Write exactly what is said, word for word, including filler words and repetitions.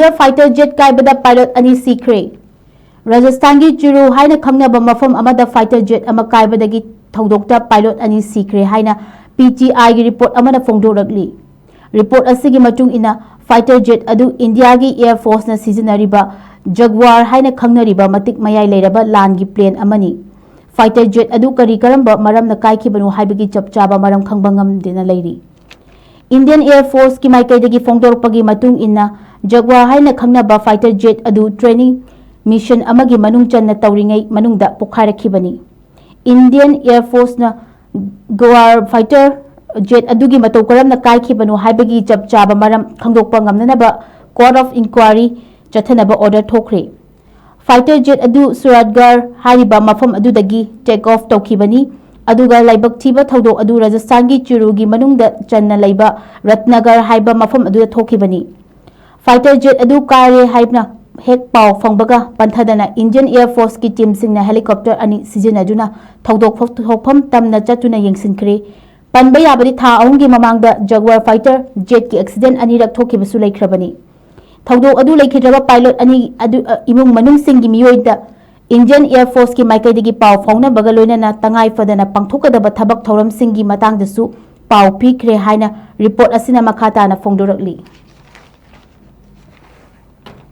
ꯗ fighter Z ꯀꯥꯏꯕꯗ pilot ꯑꯅꯤ ꯁꯤꯈ꯭ꯔꯦ꯫ ꯔꯥꯖꯁꯊꯥꯟꯒꯤ ꯆꯨꯔꯨ ꯍꯥꯏꯅ ꯈꯪꯅꯕ ꯃꯐꯝ ꯑꯃꯗ ꯐꯥꯏꯇꯔ ꯖꯦꯠ ꯑꯃ ꯀꯥꯏꯕꯗꯒꯤ ꯊꯧꯗꯣꯛꯇ ꯄꯥꯏꯂꯣꯠ ꯑꯅꯤ ꯁꯤꯈ꯭ꯔꯦ ꯍꯥꯏꯅ ꯄꯤ ꯇꯤ ꯑꯥꯏꯒꯤ ꯔꯤꯄꯣꯔꯠ ꯑꯃꯅ ꯐꯣꯡꯗꯣꯔꯛꯂꯤ꯫ ꯔꯤꯄꯣꯔꯠ ꯑꯁꯤꯒꯤ ꯃꯇꯨꯡ ꯏꯟꯅ, ꯐꯥꯏꯇꯔ ꯖꯦꯠ ꯑꯗꯨ ꯏꯟꯗꯤꯌꯥꯒꯤ ꯑꯦꯌꯔ ꯐꯣꯔꯁꯅ ꯁꯤꯖꯤꯟꯅꯔꯤꯕ ꯖꯒ꯭ꯋꯥꯔ ꯍꯥꯏꯅ ꯈꯪꯅꯔꯤꯕ ꯃꯇꯤꯛ ꯃꯌꯥꯏ ꯂꯩꯔꯕ ꯂꯥꯟꯒꯤ ꯄ꯭ꯂꯦꯟ ꯑꯃꯅꯤ꯫ ꯐꯥꯏꯇꯔ ꯖꯦꯠ ꯑꯗꯨ ꯀꯔꯤ ꯀꯔꯝꯕ ꯃꯔꯝꯅ ꯀꯥꯏꯈꯤꯕꯅꯣ ꯍꯥꯏꯕꯒꯤ ꯆꯞ ꯆꯥꯕ ꯃꯔꯝ ꯈꯪꯕ ꯉꯝꯗꯅ ꯂꯩꯔꯤ꯫ ꯏꯟꯗꯤꯌꯟ ꯑꯦꯌꯔ ꯐꯣꯔꯁꯀꯤ ꯃꯥꯏꯀꯩꯗꯒꯤ ꯐꯣꯡꯗꯣꯔꯛꯄꯒꯤ ꯃꯇꯨꯡ ꯏꯟꯅ, ꯖꯒ꯭ꯋꯥꯔ ꯍꯥꯏꯅ ꯈꯪꯅꯕ ꯐꯥꯏꯇꯔ ꯖꯦꯠ ꯑꯗꯨ ꯇ꯭ꯔꯦꯅꯤꯡ ꯃꯤꯁꯟ ꯑꯃꯒꯤ ꯃꯅꯨꯡ ꯆꯟꯅ ꯇꯧꯔꯤꯉꯩ ꯃꯅꯨꯡꯗ ꯄꯣꯈꯥꯏꯔꯛꯈꯤꯕꯅꯤ꯫ ꯏꯟꯗꯤꯌꯟ ꯑꯦꯌꯔ ꯐꯣꯔꯁꯅ ꯒꯋꯥꯔ ꯐꯥꯏꯇꯔ ꯖꯦꯠ ꯑꯗꯨꯒꯤ ꯃꯇꯧ ꯀꯔꯝꯅ ꯀꯥꯏꯈꯤꯕꯅꯣ ꯍꯥꯏꯕꯒꯤ ꯆꯞ ꯆꯥꯕ ꯃꯔꯝ ꯈꯪꯗꯣꯛꯄ ꯉꯝꯅꯅꯕ ꯀꯣꯔꯠ ꯑꯣꯐ ꯏꯟꯀ꯭ꯋꯥꯔꯤ ꯆꯠꯊꯅꯕ ꯑꯣꯔꯗꯔ ꯊꯣꯛꯈ꯭ꯔꯦ꯫ ꯐꯥꯏꯇꯔ ꯖꯦꯠ ꯑꯗꯨ ꯁꯨꯔꯥꯠꯒꯔ ꯍꯥꯏꯔꯤꯕ ꯃꯐꯝ ꯑꯗꯨꯗꯒꯤ ꯇꯦꯛ ꯑꯣꯐ ꯇꯧꯈꯤꯕꯅꯤ, ꯑꯗꯨꯒ ꯂꯥꯏꯕꯛ ꯊꯤꯕ ꯊꯧꯗꯣꯛ ꯑꯗꯨ ꯔꯥꯖꯁꯊꯥꯟꯒꯤ ꯆꯨꯔꯨꯒꯤ ꯃꯅꯨꯡꯗ ꯆꯟꯅ ꯂꯩꯕ ꯔꯠꯅꯒꯔ ꯍꯥꯏꯕ ꯃꯐꯝ ꯑꯗꯨꯗ ꯊꯣꯛꯈꯤꯕꯅꯤ꯫ ꯐꯥꯏꯇꯔ ꯖꯦꯠ ꯑꯗꯨ ꯀꯥꯏꯔꯦ ꯍꯥꯏꯅ ꯍꯦꯛ ꯄꯥꯎ ꯐꯪꯕꯒ ꯄꯟꯊꯗꯅ ꯏꯟꯗꯤꯌꯟ ꯑꯦꯌꯔ ꯐꯣꯔꯁꯀꯤ ꯇꯤꯝꯁꯤꯡꯅ ꯍꯦꯂꯤꯀꯣꯞꯇꯔ ꯑꯅꯤ ꯁꯤꯖꯤꯟꯅꯗꯨꯅ ꯊꯧꯗꯣꯛ ꯊꯣꯛꯐꯝ ꯇꯝꯅ ꯆꯠꯇꯨꯅ ꯌꯦꯡꯁꯤꯟꯈ꯭ꯔꯦ꯫ ꯄꯟꯕ ꯌꯥꯕꯗꯤ, ꯊꯥ ꯑꯍꯨꯝꯒꯤ ꯃꯃꯥꯡꯗ ꯖꯒ꯭ꯋꯥꯔ ꯐꯥꯏꯇꯔ ꯖꯦꯠꯀꯤ ꯑꯦꯛꯁꯤꯗꯦꯟ ꯑꯅꯤꯔꯛ ꯊꯣꯛꯈꯤꯕꯁꯨ ꯂꯩꯈ꯭ꯔꯕꯅꯤ꯫ ꯊꯧꯗꯣꯛ ꯑꯗꯨ ꯂꯩꯈꯤꯗ꯭ꯔꯕ ꯄꯥꯏꯂꯣꯠ ꯑꯅꯤ ꯑꯗꯨ, ꯑ, ꯏꯃꯨꯡ ꯃꯅꯨꯡꯁꯤꯡꯒꯤ ꯃꯤꯑꯣꯏꯗ ꯏꯟꯗꯤꯌꯟ ꯑꯦꯌꯔ ꯐꯣꯔꯁꯀꯤ ꯃꯥꯏꯀꯩꯗꯒꯤ ꯄꯥꯎ ꯐꯥꯎꯅꯕꯒ ꯂꯣꯏꯅꯅ ꯇꯉꯥꯏ ꯐꯗꯅ ꯄꯥꯡꯊꯣꯛꯀꯗꯕ ꯊꯕꯛ ꯊꯧꯔꯝꯁꯤꯡꯒꯤ ꯃꯇꯥꯡꯗꯁꯨ ꯄꯥꯎ ꯄꯤꯈ꯭ꯔꯦ ꯍꯥꯏꯅ ꯔꯤꯄꯣꯔꯠ ꯑꯁꯤꯅ ꯃꯈꯥ ꯇꯥꯅ ꯐꯣꯡꯗꯣꯔꯛꯂꯤ꯫